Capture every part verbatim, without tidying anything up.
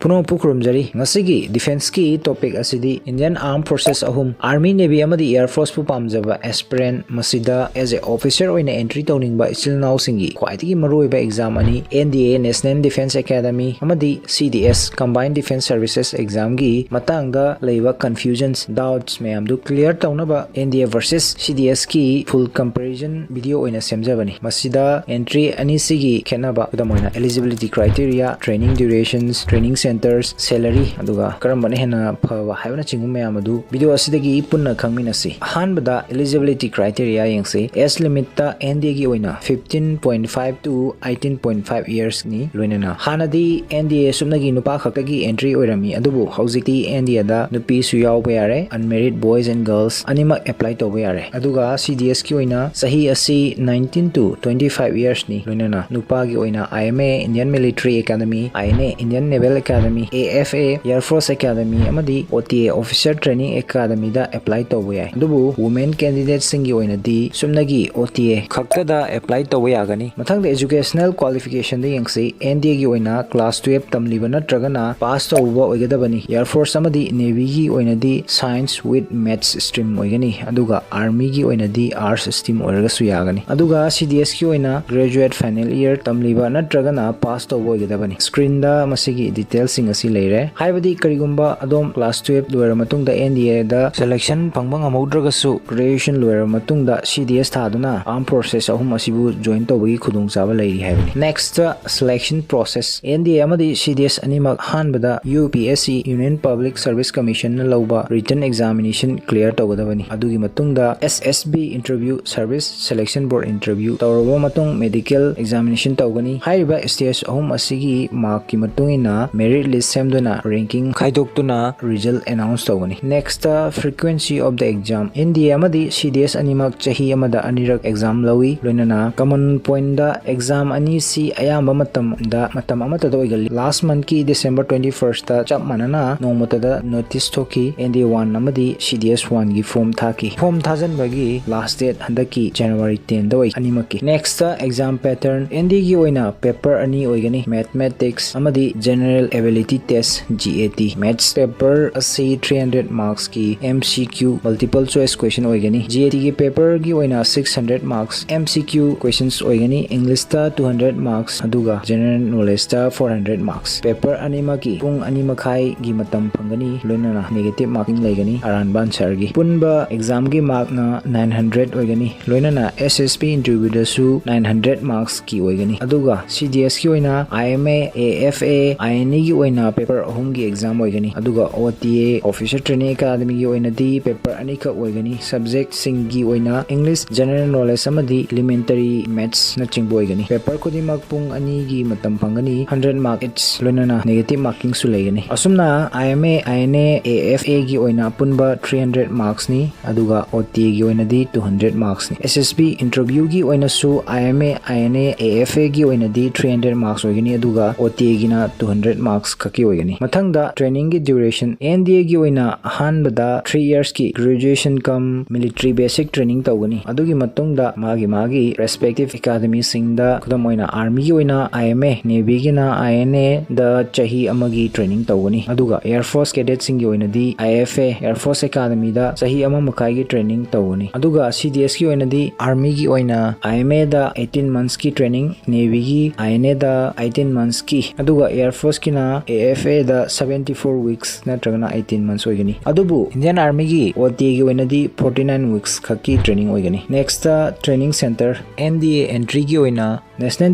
ꯄꯨꯝꯅꯃꯛꯄꯨ ꯈꯨꯔꯨꯝꯖꯔꯤ꯫ ꯉꯁꯤꯒꯤ defenceꯀꯤ topic ꯑꯁꯤꯗꯤ Indian Armed Forces ꯑꯍꯨꯝ, Army, Navy ꯑꯃꯗꯤ Air Forceꯄꯨ ꯄꯥꯝꯖꯕ aspirant, ꯃꯁꯤꯗ as a officer ꯑꯣꯏꯅ entry ꯇꯧꯅꯤꯡꯕ ꯏꯆꯤꯜ ꯏꯅꯥꯎꯁꯤꯡꯒꯤ ꯈ꯭ꯋꯥꯏꯗꯒꯤ ꯃꯔꯨꯑꯣꯏꯕ exam ꯑꯅꯤ, N D A National Defence Academy ꯑꯃꯗꯤ C D S Combined Defence Services examꯒꯤ ꯃꯇꯥꯡꯗ ꯂꯩꯕ confusions, doubts ꯃꯌꯥꯝꯗꯨ clear ꯇꯧꯅꯕ N D A versus C D Sꯀꯤ full comparison video ꯑꯣꯏꯅ ꯁꯦꯝꯖꯕꯅꯤ꯫ ꯃꯁꯤꯗ entry ꯑꯅꯤꯁꯤꯒꯤ ꯈꯦꯠꯅꯕ, ꯈꯨꯗꯝ ꯑꯣꯏꯅ eligibility criteria, training durations, training centres, salary, ꯑꯗꯨꯒ ꯀꯔꯝꯕꯅ ꯍꯦꯟꯅ ꯐꯕ ꯍꯥꯏꯕꯅꯆꯤꯡꯕ ꯃꯌꯥꯝ ꯑꯗꯨ video ꯑꯁꯤꯗꯒꯤ ꯄꯨꯟꯅ ꯈꯪꯃꯤꯟꯅꯁꯤ꯫ ꯑꯍꯥꯟꯕꯗ eligibility criteria ꯌꯦꯡꯁꯤ꯫ Age limitꯇ N D Aꯒꯤ ꯑꯣꯏꯅ fifteen point five to eighteen point five yearsꯅꯤ꯫ ꯂꯣꯏꯅꯅ ꯍꯥꯟꯅꯗꯤ N D A ꯁꯨꯞꯅꯒꯤ ꯅꯨꯄꯥ ꯈꯛꯇꯒꯤ entry ꯑꯣꯏꯔꯝꯃꯤ, ꯑꯗꯨꯕꯨ ꯍꯧꯖꯤꯛꯇꯤ N D Aꯗ ꯅꯨꯄꯤꯁꯨ ꯌꯥꯎꯕ ꯌꯥꯔꯦ, unmarried boys and girls ꯑꯅꯤꯃꯛ apply ꯇꯧꯕ ꯌꯥꯔꯦ꯫ ꯑꯗꯨꯒ C D Sꯀꯤ ꯑꯣꯏꯅ ꯆꯍꯤ ꯑꯁꯤ nineteen to twenty five yearsꯅꯤ꯫ ꯂꯣꯏꯅꯅ ꯅꯨꯄꯥꯒꯤ ꯑꯣꯏꯅ I M A, Indian Military Academy, I N A, Indian Naval Academy, A F A, Air Force Academy ꯑꯃꯗꯤ O T A, Officer Training Academyꯗ apply ꯇꯧꯕ ꯌꯥꯏ꯫ ꯑꯗꯨꯕꯨ women candidateꯁꯤꯡꯒꯤ ꯑꯣꯏꯅꯗꯤ ꯁꯨꯞꯅꯒꯤ O T A ꯈꯛꯇꯗ apply ꯇꯧꯕ ꯌꯥꯒꯅꯤ꯫ ꯃꯊꯪꯗ educational qualificationꯗ ꯌꯦꯡꯁꯤ꯫ N D Aꯒꯤ ꯑꯣꯏꯅ class twelve ꯇꯝꯂꯤꯕ ꯅꯠꯇ꯭ꯔꯒꯅ pass ꯇꯧꯕ ꯑꯣꯏꯒꯗꯕꯅꯤ꯫ Air Force ꯑꯃꯗꯤ Navyꯒꯤ ꯑꯣꯏꯅꯗꯤ science with maths stream ꯑꯣꯏꯒꯅꯤ, ꯑꯗꯨꯒ Armyꯒꯤ ꯑꯣꯏꯅꯗꯤ arts stream ꯑꯣꯏꯔꯒꯁꯨ ꯌꯥꯒꯅꯤ꯫ ꯑꯗꯨꯒ C D Sꯀꯤ ꯑꯣꯏꯅ graduate final year ꯇꯝꯂꯤꯕ ꯅꯠꯇ꯭ꯔꯒꯅ pass ꯇꯧꯕ ꯑꯣꯏꯒꯗꯕꯅꯤ꯫ Screenꯗ ꯃꯁꯤꯒꯤ detailsꯁꯤꯡ ꯑꯁꯤ ꯂꯩꯔꯦ꯫ ꯍꯥꯏꯕꯗꯤ ꯀꯔꯤꯒꯨꯝꯕ ꯑꯗꯣꯝ class twelve ꯂꯣꯏꯔꯕ ꯃꯇꯨꯡꯗ N D Aꯗ selection ꯐꯪꯕ ꯉꯝꯍꯧꯗ꯭ꯔꯒꯁꯨ, graduation ꯂꯣꯏꯔꯕ ꯃꯇꯨꯡꯗ C D S ꯊꯥꯗꯨꯅ armed forces ꯑꯍꯨꯝ ꯑꯁꯤꯕꯨ join ꯇꯧꯕꯒꯤ ꯈꯨꯗꯣꯡꯆꯥꯕ ꯂꯩꯔꯤ ꯍꯥꯏꯕꯅꯤ꯫ Next, selection process꯫ N D A ꯑꯃꯗꯤ C D S ꯑꯅꯤꯃꯛ ꯑꯍꯥꯟꯕꯗ U P S C, Union Public Service Commissionꯅ ꯂꯧꯕ written examination clear ꯇꯧꯒꯗꯕꯅꯤ꯫ ꯑꯗꯨꯒꯤ ꯃꯇꯨꯡꯗ S S B interview, Service Selection Board interview ꯇꯧꯔꯕ ꯃꯇꯨꯡ medical examination ꯇꯧꯒꯅꯤ꯫ ꯍꯥꯏꯔꯤꯕ stage ꯑꯍꯨꯝ ꯑꯁꯤꯒꯤ markꯀꯤ ꯃꯇꯨꯡ ꯏꯟꯅ merit list ꯁꯦꯝꯗꯨꯅ ranking ꯈꯥꯏꯗꯣꯛꯇꯨꯅ result announce ꯇꯧꯒꯅꯤ꯫ Next, frequency of the exam꯫ N D A ꯑꯃꯗꯤ C D S ꯑꯅꯤꯃꯛ ꯆꯍꯤ ꯑꯃꯗ ꯑꯅꯤꯔꯛ exam ꯂꯧꯏ꯫ ꯂꯣꯏꯅꯅ common pointꯗ exam ꯑꯅꯤꯁꯤ ꯑꯌꯥꯝꯕ ꯃꯇꯝꯗ ꯃꯇꯝ ꯑꯃꯠꯇꯗ ꯑꯣꯏꯒꯜꯂꯤ꯫ Last monthꯀꯤ December twenty firstꯇ ꯆꯞ ꯃꯥꯟꯅꯅ ꯅꯣꯡꯃꯇꯗ notice ꯊꯣꯛꯈꯤ꯫ N D A one ꯑꯃꯗꯤ C D S oneꯒꯤ form ꯊꯥꯈꯤ꯫ Form ꯊꯥꯖꯤꯟꯕꯒꯤ last date ꯍꯟꯗꯛꯀꯤ January tenꯗ ꯑꯣꯏ ꯑꯅꯤꯃꯛꯀꯤ꯫ Next, exam pattern꯫ N D Aꯒꯤ ꯑꯣꯏꯅ paper ꯑꯅꯤ ꯑꯣꯏꯒꯅꯤ, Mathematics ꯑꯃꯗꯤ General Ability꯫ Ability Test, G A T꯫ Maths paper ꯑꯁꯤ three hundred marks ꯀꯤ M C Q, multiple choice question ꯑꯣꯏꯒꯅꯤ꯫ G A T ꯒꯤ paper ꯒꯤ ꯑꯣꯏꯅ six hundred marks M C Q questions ꯑꯣꯏꯒꯅꯤ꯫ English ꯇ two hundred marks, ꯑꯗꯨꯒ general knowledge ꯇ four hundred marks꯫ Paper ꯑꯅꯤꯃꯛꯀꯤ ꯄꯨꯡ ꯑꯅꯤ ꯃꯈꯥꯏꯒꯤ ꯃꯇꯝ ꯐꯪꯒꯅꯤ, ꯂꯣꯏꯅꯅ negative marking ꯂꯩꯒꯅꯤ ꯑꯔꯥꯟꯕ answer ꯒꯤ꯫ ꯄꯨꯟꯕ exam ꯒꯤ mark ꯅ nine hundred ꯑꯣꯏꯒꯅꯤ, ꯂꯣꯏꯅꯅ S S B interview ꯗꯁꯨ nine hundred marks ꯀꯤ ꯑꯣꯏꯒꯅꯤ꯫ ꯑꯗꯨꯒ C D S ꯀꯤ ꯑꯣꯏꯅ I M A, A F A, I N A ꯒꯤ ꯑꯣꯏꯅ paper ꯑꯍꯨꯝꯒꯤ exam ꯑꯣꯏꯒꯅꯤ꯫ ꯑꯗꯨꯒ O T A, Officer Training Academy ꯒꯤ ꯑꯣꯏꯅꯗꯤ paper ꯑꯅꯤꯈꯛ ꯑꯣꯏꯒꯅꯤ꯫ Subject ꯁꯤꯡꯒꯤ ꯑꯣꯏꯅ English, General Knowledge ꯑꯃꯗꯤ Elementary Maths ꯅꯆꯤꯡꯕ ꯑꯣꯏꯒꯅꯤ꯫ Paper ꯈꯨꯗꯤꯡꯃꯛ ꯄꯨꯡ ꯑꯅꯤꯒꯤ ꯃꯇꯝ ꯐꯪꯒꯅꯤ꯫ Hundred mark each, ꯂꯣꯏꯅꯅ negative marking ꯁꯨ ꯂꯩꯒꯅꯤ꯫ ꯑꯁꯨꯝꯅ I M A, I N A, A F A ꯒꯤ ꯑꯣꯏꯅ ꯑꯄꯨꯟꯕ three hundred marks ꯅꯤ, ꯑꯗꯨꯒ O T A ꯒꯤ ꯑꯣꯏꯅꯗꯤ two hundred marks ꯅꯤ꯫ S S B interview ꯒꯤ ꯑꯣꯏꯅꯁꯨ I M A, I N A, A F A ꯒꯤ ꯑꯣꯏꯅꯗꯤ three hundred marks ꯑꯣꯏꯒꯅꯤ, ꯑꯗꯨꯒ O T A ꯒꯤꯅ two hundred marks ꯈꯛꯀꯤ ꯑꯣꯏꯒꯅꯤ꯫ ꯃꯊꯪꯗ training ꯒꯤ duration꯫ N D A ꯒꯤ ꯑꯣꯏꯅ ꯑꯍꯥꯟꯕꯗ three years ꯀꯤ graduation cum military basic training ꯇꯧꯒꯅꯤ꯫ ꯑꯗꯨꯒꯤ ꯃꯇꯨꯡꯗ ꯃꯥꯒꯤ ꯃꯥꯒꯤ respective academy ꯁꯤꯡꯗ, ꯈꯨꯗꯝ ꯑꯣꯏꯅ Army ꯒꯤ ꯑꯣꯏꯅ I M A, Navy ꯒꯤꯅ I N A ꯗ ꯆꯍꯤ ꯑꯃꯒꯤ training ꯇꯧꯒꯅꯤ꯫ ꯑꯗꯨꯒ Air Force cadet ꯁꯤꯡꯒꯤ ꯑꯣꯏꯅꯗꯤ I F A, Air Force Academy ꯗ ꯆꯍꯤ ꯑꯃ ꯃꯈꯥꯏꯒꯤ training ꯇꯧꯒꯅꯤ꯫ ꯑꯗꯨꯒ C D S ꯀꯤ ꯑꯣꯏꯅꯗꯤ Army ꯒꯤ ꯑꯣꯏꯅ I M A the eighteen months ꯀꯤ training, Navy ꯒꯤ I N A the eighteen months ꯀꯤ, ꯑꯗꯨꯒ Air Force ꯀꯤꯅ A F A the seventy four weeks ꯅꯠꯇ꯭ꯔꯒꯅ eighteen months ꯑꯣꯏꯒꯅꯤ꯫ ꯑꯗꯨꯕꯨ Indian Army ꯒꯤ O T A ꯒꯤ ꯑꯣꯏꯅꯗꯤ forty nine weeks ꯈꯛꯀꯤ training ꯑꯣꯏꯒꯅꯤ꯫ Next ꯇ training center꯫ N D A entry ꯒꯤ ꯑꯣꯏꯅ National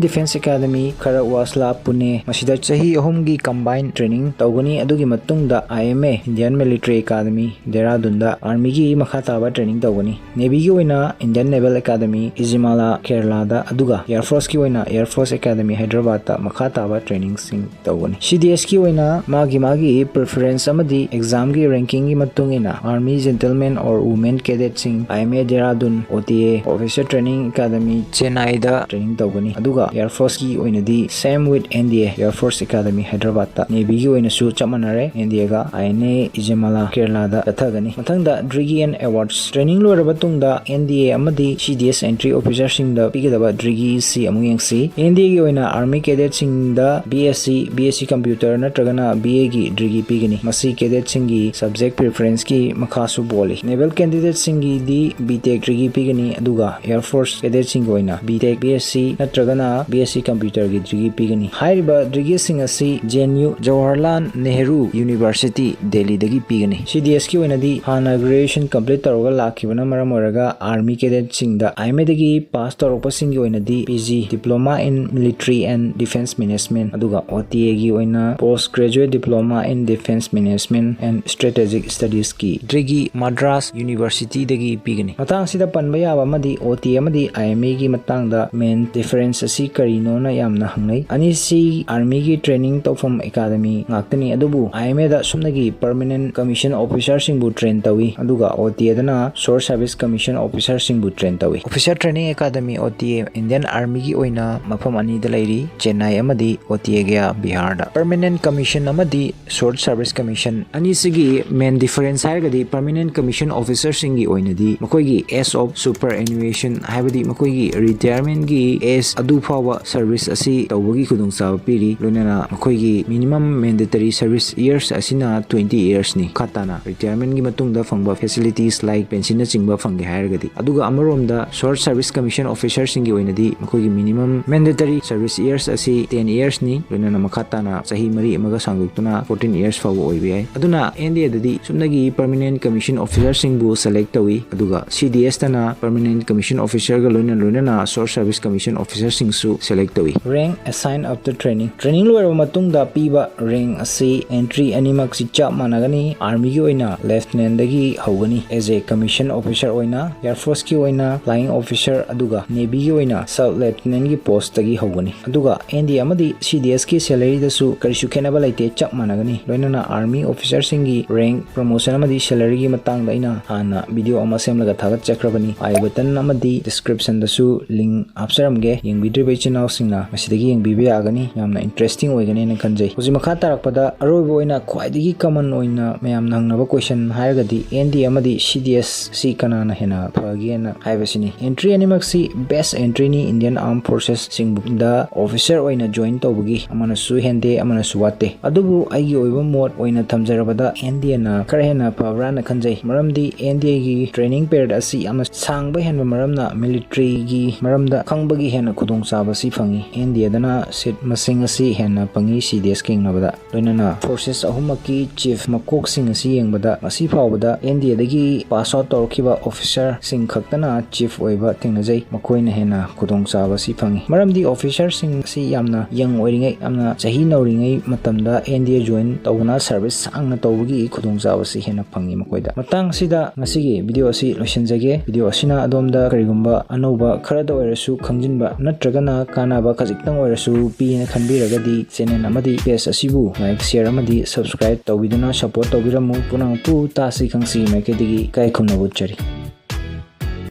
Defence Academy, Kharagwasla, Pune, ꯃꯁꯤꯗ ꯆꯍꯤ ꯑꯍꯨꯝꯒꯤ combined training ꯇꯧꯒꯅꯤ꯫ ꯑꯗꯨꯒꯤ ꯃꯇꯨꯡꯗ I M A, Indian Military Academy, ꯗꯦꯔꯥꯗꯨꯟꯗ Army ꯒꯤ ꯃꯈꯥ ꯇꯥꯕ training ꯇꯧꯒꯅꯤ꯫ Navy ꯒꯤ ꯑꯣꯏꯅ Indian Naval Academy, Izhimala, Kerala ꯗ, ꯑꯗꯨꯒ Air Force ꯀꯤ ꯑꯣꯏꯅ Air Force Academy, Hyderabad ꯇ ꯃꯈꯥ ꯇꯥꯕ training ꯁꯤꯡ ꯇꯧꯒꯅꯤ꯫ C D S ꯀꯤ ꯑꯣꯏꯅ ꯃꯥꯒꯤ ꯃꯥꯒꯤ preference ꯑꯃꯗꯤ exam ꯒꯤ ranking ꯒꯤ ꯃꯇꯨꯡ ꯏꯟꯅ Army gentlemen or women cadet ꯁꯤꯡ I M A Dehradun, O T A, Officer Training Academy, Chennai the training ꯇꯧꯒꯅꯤ꯫ ꯑꯗꯨꯒ Air Forceꯀꯤ ꯑꯣꯏꯅꯗꯤ same with N D A, Air Force Academy Hyderabadꯇ, Navyꯒꯤ ꯑꯣꯏꯅꯁꯨ ꯆꯞ ꯃꯥꯟꯅꯔꯦ, N D Aꯒ I N A Ijamala Keralada ꯆꯠꯊꯒꯅꯤ꯫ ꯃꯊꯪꯗ Driggy and Awards, training ꯂꯣꯏꯔꯕ ꯇꯨꯡꯗ N D A ꯑꯃꯗꯤ C D S entry officerꯁꯤꯡꯗ ꯄꯤꯒꯗꯕ Driggyꯁꯤ ꯑꯃꯨꯛ ꯌꯦꯡꯁꯤ꯫ N D Aꯒꯤ ꯑꯣꯏꯅ Army Cadetꯁꯤꯡꯗ B S C, B S C Computer ꯅꯠꯇ꯭ꯔꯒꯅ B Aꯒꯤ Driggy ꯄꯤꯒꯅꯤ꯫ ꯃꯁꯤ cadetꯁꯤꯡꯒꯤ subject preferenceꯀꯤ ꯃꯈꯥꯁꯨ ꯄꯣꯜꯂꯤ꯫ Naval candidateꯁꯤꯡꯒꯤꯗꯤ B Tech Driggy ꯄꯤꯒꯅꯤ, ꯑꯗꯨꯒ Air Force cadetꯁꯤꯡꯒꯤ ꯑꯣꯏꯅ B Tech, B S C ꯅꯠꯇ꯭ꯔꯒꯅ B S C Computerꯒꯤ Driggy ꯄꯤꯒꯅꯤ꯫ ꯍꯥꯏꯔꯤꯕ Driggyꯁꯤꯡ ꯑꯁꯤ J N U, Jawaharlal Nehru University, Delhiꯗꯒꯤ ꯄꯤꯒꯅꯤ꯫ C D Sꯀꯤ ꯑꯣꯏꯅꯗꯤ ꯍꯥꯟꯅ graduation complete ꯇꯧꯔꯒ ꯂꯥꯛꯈꯤꯕꯅ ꯃꯔꯝ ꯑꯣꯏꯔꯒ Army Cadetꯁꯤꯡꯗ I M Aꯗꯒꯤ pass ꯇꯧꯔꯛꯄꯁꯤꯡꯒꯤ ꯑꯣꯏꯅꯗꯤ P G, Diploma in Military and Defense Management, ꯑꯗꯨꯒ OTAꯒꯤ ꯑꯣꯏꯅ Post Graduate Diploma in Defense Management and Strategic Studiesꯀꯤ Driggy Madras Universityꯗꯒꯤ ꯄꯤꯒꯅꯤ꯫ ꯃꯇꯥꯡꯁꯤꯗ ꯄꯟꯕ ꯌꯥꯕ ꯑꯃꯗꯤ OTA ꯑꯃꯗꯤ I M Aꯒꯤ ꯃꯇꯥꯡꯗ main difference ꯑꯁꯤ ꯀꯔꯤꯅꯣꯅ ꯌꯥꯝꯅ ꯍꯪꯅꯩ꯫ ꯑꯅꯤꯁꯤ Armyꯒꯤ training ꯇꯧꯐꯝ academy ꯉꯥꯛꯇꯅꯤ, ꯑꯗꯨꯕꯨ I M Aꯗ ꯁꯨꯞꯅꯒꯤ Permanent Commission Officerꯁꯤꯡꯕꯨ train ꯇꯧꯏ, ꯑꯗꯨꯒ OTAꯗꯅ Short Service Commission Officerꯁꯤꯡꯕꯨ train ꯇꯧꯏ꯫ Officer Training Academy, OTA, Indian Armyꯒꯤ ꯑꯣꯏꯅ ꯃꯐꯝ ꯑꯅꯤꯗ ꯂꯩꯔꯤ, ꯆꯦꯟꯅꯥꯏ ꯑꯃꯗꯤ OTA Gaya, ꯕꯤꯍꯥꯔꯗ꯫ Permanent Commission ꯑꯃꯗꯤ Short Service Commission ꯑꯅꯤꯁꯤꯒꯤ main difference ꯍꯥꯏꯔꯒꯗꯤ, Permanent Commission Officerꯁꯤꯡꯒꯤ ꯑꯣꯏꯅꯗꯤ ꯃꯈꯣꯏꯒꯤ age of superannuation, ꯍꯥꯏꯕꯗꯤ ꯃꯈꯣꯏꯒꯤ retirementꯒꯤ age ꯑꯗꯨ ꯐꯥꯎꯕ service ꯑꯁꯤ ꯇꯧꯕꯒꯤ ꯈꯨꯗꯣꯡꯆꯥꯕ ꯄꯤꯔꯤ, ꯂꯣꯏꯅꯅ ꯃꯈꯣꯏꯒꯤ minimum mandatory service years ꯑꯁꯤꯅ twenty yearsꯅꯤ꯫ ꯃꯈꯥ ꯇꯥꯅ retirementꯒꯤ ꯃꯇꯨꯡꯗ ꯐꯪꯕ facilities like pensionꯅꯆꯤꯡꯕ ꯐꯪꯒꯦ ꯍꯥꯏꯔꯒꯗꯤ꯫ ꯑꯗꯨꯒ ꯑꯃꯔꯣꯝꯗ Short Service Commission Officerꯁꯤꯡꯒꯤ ꯑꯣꯏꯅꯗꯤ ꯃꯈꯣꯏꯒꯤ minimum mandatory service years ꯑꯁꯤ ten yearsꯅꯤ, ꯂꯣꯏꯅꯅ ꯃꯈꯥ ꯇꯥꯅ ꯆꯍꯤ ꯃꯔꯤ ꯑꯃꯒ ꯁꯥꯡꯗꯣꯛꯇꯨꯅ fourteen years ꯐꯥꯎꯕ ꯑꯣꯏꯕ ꯌꯥꯏ꯫ ꯑꯗꯨꯅ N D Aꯗꯗꯤ ꯁꯨꯞꯅꯒꯤ Permanent Commission Officerꯁꯤꯡꯕꯨ select ꯇꯧꯏ, ꯑꯗꯨꯒ C D Sꯇꯅ Permanent Commission Officerꯒ ꯂꯣꯏꯅ ꯂꯣꯏꯅꯅ Short Service Commission Officerꯁꯤꯡꯁꯨ select ꯇꯧꯏ꯫ Rank assign after training, training ꯂꯣꯏꯔꯕ ꯃꯇꯨꯡꯗ ꯄꯤꯕ rank ꯑꯁꯤ entry ꯑꯅꯤꯃꯛꯁꯤ ꯆꯞ ꯃꯥꯟꯅꯒꯅꯤ꯫ Armyꯒꯤ ꯑꯣꯏꯅ Lieutenantꯗꯒꯤ ꯍꯧꯒꯅꯤ as a commission officer ꯑꯣꯏꯅ, Air Forceꯀꯤ ꯑꯣꯏꯅ Flying Officer, ꯑꯗꯨꯒ Navyꯒꯤ ꯑꯣꯏꯅ Sub Lieutenantꯀꯤ postꯇꯒꯤ ꯍꯧꯒꯅꯤ꯫ ꯑꯗꯨꯒ N D A ꯑꯃꯗꯤ C D Sꯀꯤ salaryꯗꯁꯨ ꯀꯔꯤꯁꯨ ꯈꯦꯠꯅꯕ ꯂꯩꯇꯦ, ꯆꯞ ꯃꯥꯟꯅꯒꯅꯤ꯫ ꯂꯣꯏꯅꯅ Army officerꯁꯤꯡꯒꯤ rank, promotion ꯑꯃꯗꯤ salaryꯒꯤ ꯃꯇꯥꯡꯗ ꯑꯩꯅ ꯍꯥꯟꯅ video ꯑꯃ ꯁꯦꯝꯂꯒ ꯊꯥꯒꯠꯆꯈ꯭ꯔꯕꯅꯤ꯫ I button ꯑꯃꯗꯤ descriptionꯗꯁꯨ link ꯍꯥꯞꯆꯔꯝꯒꯦ, ꯌꯦꯡꯕꯤꯌꯨ꯫ ꯌꯦꯡꯕꯤꯗ꯭ꯔꯤꯕ ꯏꯆꯤꯟ ꯏꯅꯥꯎꯁꯤꯡꯅ ꯃꯁꯤꯗꯒꯤ ꯌꯦꯡꯕꯤꯕ ꯌꯥꯒꯅꯤ꯫ ꯌꯥꯝꯅ interesting ꯑꯣꯏꯒꯅꯦꯅ ꯈꯟꯖꯩ꯫ ꯍꯧꯖꯤꯛ ꯃꯈꯥ ꯇꯥꯔꯛꯄꯗ ꯑꯔꯣꯏꯕ ꯑꯣꯏꯅ ꯈ꯭ꯋꯥꯏꯗꯒꯤ common ꯑꯣꯏꯅ ꯃꯌꯥꯝꯅ ꯍꯪꯅꯕ question ꯍꯥꯏꯔꯒꯗꯤ N D A ꯑꯃꯗꯤ C D S ꯁꯤ ꯀꯅꯥꯅ ꯍꯦꯟꯅ ꯐꯒꯦꯅ ꯍꯥꯏꯕꯁꯤꯅꯤ꯫ Entry ꯑꯅꯤꯃꯛꯁꯤ best entryꯅꯤ꯫ Indian Armed Forcesꯁꯤꯡꯗ officer ꯑꯣꯏꯅ join ꯇꯧꯕꯒꯤ ꯑꯃꯅꯁꯨ ꯍꯦꯟꯗꯦ, ꯑꯃꯅꯁꯨ ꯋꯥꯠꯇꯦ꯫ ꯑꯗꯨꯕꯨ ꯑꯩꯒꯤ ꯑꯣꯏꯕ ꯃꯣꯠ ꯑꯣꯏꯅ ꯊꯝꯖꯔꯕꯗ N D Aꯅ ꯈꯔ ꯍꯦꯟꯅ ꯐꯕ꯭ꯔꯥꯅ ꯈꯟꯖꯩ꯫ ꯃꯔꯝꯗꯤ N D Aꯒꯤ training period ꯑꯁꯤ ꯌꯥꯝꯅ ꯁꯥꯡꯕ ꯍꯦꯟꯕ ꯃꯔꯝꯅ militaryꯒꯤ ꯃꯔꯝꯗ ꯈꯪꯕꯒꯤ ꯍꯦꯟꯅ ꯈꯨꯗꯣꯡꯆꯥꯕ ꯑꯁꯤ ꯐꯪꯏ꯫ N D Aꯗꯅ seat ꯃꯁꯤꯡ ꯑꯁꯤ ꯍꯦꯟꯅ ꯐꯪꯏ C D Sꯀ ꯌꯦꯡꯅꯕꯗ꯫ ꯂꯣꯏꯅꯅ forces ꯑꯍꯨꯝꯃꯛꯀꯤ chief ꯃꯀꯣꯛꯁꯤꯡ ꯑꯁꯤ ꯌꯦꯡꯕꯗ ꯉꯁꯤ ꯐꯥꯎꯕꯗ N D Aꯗꯒꯤ pass out ꯇꯧꯔꯛꯈꯤꯕ officerꯁꯤꯡ ꯈꯛꯇꯅ chief ꯑꯣꯏꯕ ꯊꯦꯡꯅꯖꯩ꯫ ꯃꯈꯣꯏꯅ ꯍꯦꯟꯅ ꯈꯨꯗꯣꯡꯆꯥꯕ ꯑꯁꯤ ꯐꯪꯏ꯫ ꯃꯔꯝꯗꯤ officerꯁꯤꯡ ꯑꯁꯤ ꯌꯥꯝꯅ young ꯑꯣꯏꯔꯤꯉꯩ, ꯌꯥꯝꯅ ꯆꯍꯤ ꯅꯧꯔꯤꯉꯩ ꯃꯇꯝꯗ N D A join ꯇꯧꯗꯨꯅ service ꯁꯥꯡꯅ ꯇꯧꯕꯒꯤ ꯈꯨꯗꯣꯡꯆꯥꯕ ꯑꯁꯤ ꯍꯦꯟꯅ ꯐꯪꯏ ꯃꯈꯣꯏꯗ꯫ ꯃꯇꯥꯡꯁꯤꯗ ꯉꯁꯤꯒꯤ video ꯑꯁꯤ ꯂꯣꯏꯁꯤꯟꯖꯒꯦ꯫ Video ꯑꯁꯤꯅ ꯑꯗꯣꯝꯗ ꯀꯔꯤꯒꯨꯝꯕ ꯑꯅꯧꯕ ꯈꯔꯗ ꯑꯣꯏꯔꯁꯨ ꯈꯪꯖꯤꯟꯕ ꯅꯠꯇ꯭ꯔꯒꯅ ꯀꯥꯟꯅꯕ ꯈꯖꯤꯛꯇꯪ ꯑꯣꯏꯔꯁꯨ ꯄꯤꯅ ꯈꯟꯕꯤꯔꯒꯗꯤ channel ꯑꯃꯗꯤ page ꯑꯁꯤꯕꯨ like, share ꯑꯃꯗꯤ subscribe ꯇꯧꯕꯤꯗꯨꯅ support ꯇꯧꯕꯤꯔꯝꯃꯨ꯫ ꯄꯨꯝꯅꯃꯛꯄꯨ ꯇꯥꯁꯤ ꯈꯪꯁꯤ ꯃꯥꯏꯀꯩꯗꯒꯤ ꯏꯀꯥꯏ ꯈꯨꯝꯅꯕ ꯎꯠꯆꯔꯤ꯫